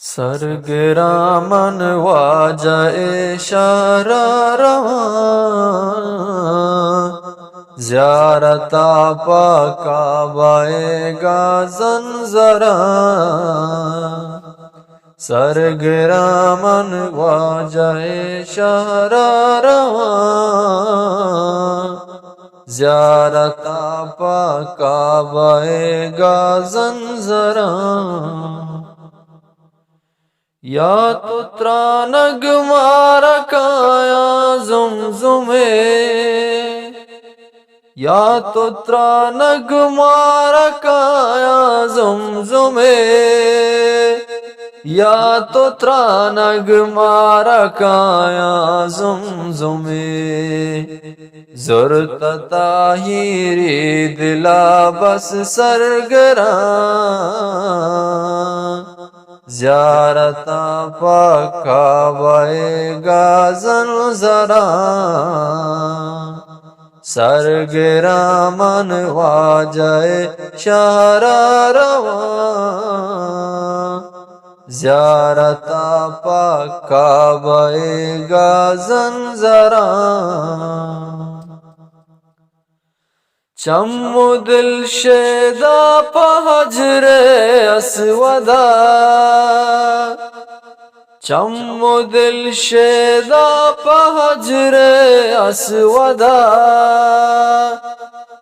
سرگراں من واجہ ءِ شہر ءَ رواں، زیارت ءَ پہ کعبہ ءِ گازن زراں۔ سرگراں من واجہ ءِ شہر ءَ رواں، زیارت ءَ پہ کعبہ ءِ گازن زراں۔ یا تو ترانگ مارا کایاں زمزمے، یا تو ترانگ مارا کایاں زمزمے، یا تو ترانگ مارا کایاں زمزمے۔ زرت طاہری دلا بس سرگراں، زیارت ءَ پہ کعبہ ءِ گازن زراں۔ سرگراں من واجہ ءِ شہر ءَ رواں، زیارت ءَ پہ کعبہ ءِ گازن زراں۔ چم و دل شیدا پہ حجر اسودا، چم و دل شیدا پہ حجر اسودا،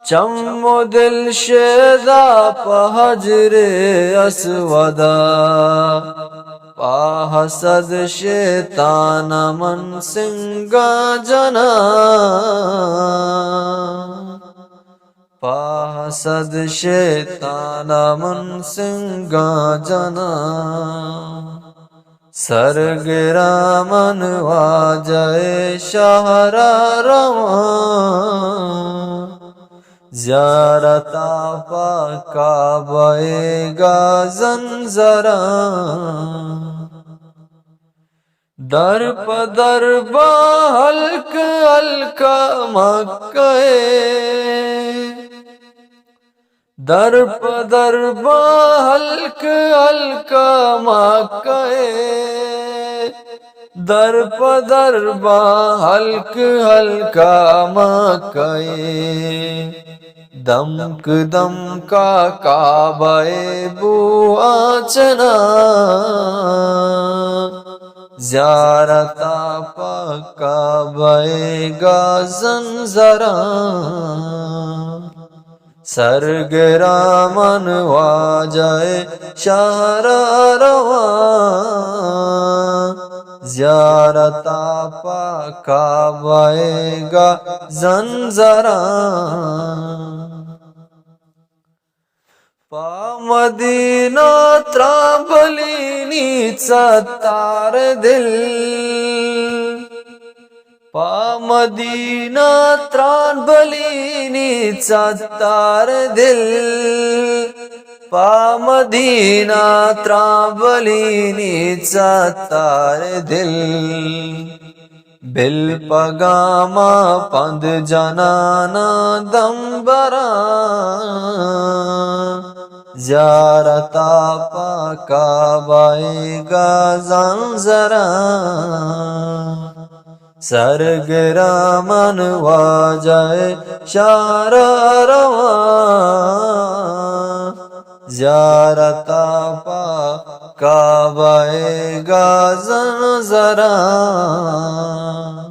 چم و دل شیدا پہ حجر اسودا۔ پہ حسد شیطان من سنگاں جناں، پہ حسد شیطان من سنگاں جناں۔ سرگراں من واجہ ءِ شہر ءَ رواں، زیارت ءَ پہ کعبہ ءِ گازن زراں۔ در پہ در باں ہلک ہلک ءَ مکہ ءِ، در پہ در باں ہلک ہلک ءَ مکہ ءِ، در پہ در باں ہلک ہلک ءَ مکہ ءِ۔ دمک دمک ءَ کعبہ ءِ بو آچناں، زیارت ءَ پہ کعبہ ءِ گازن زراں۔ سرگراں من واجہ ءِ شہر ءَ رواں، زیارت ءَ پہ کعبہ ءِ گازن زراں۔ پہ مدینہ تران بلینی ستار دل، پہ مدینہ تران بلینی ستار دل، پہ مدینہ تران بلینی ستار دل۔ بل پہ گاماں پند جناناں دمبراں، زیارت ءَ پہ کعبہ ءِ گازن زراں۔ سرگراں من واجہ ءِ شہر ءَ رواں، زیارت ءَ پہ کعبہ ءِ گازن زراں۔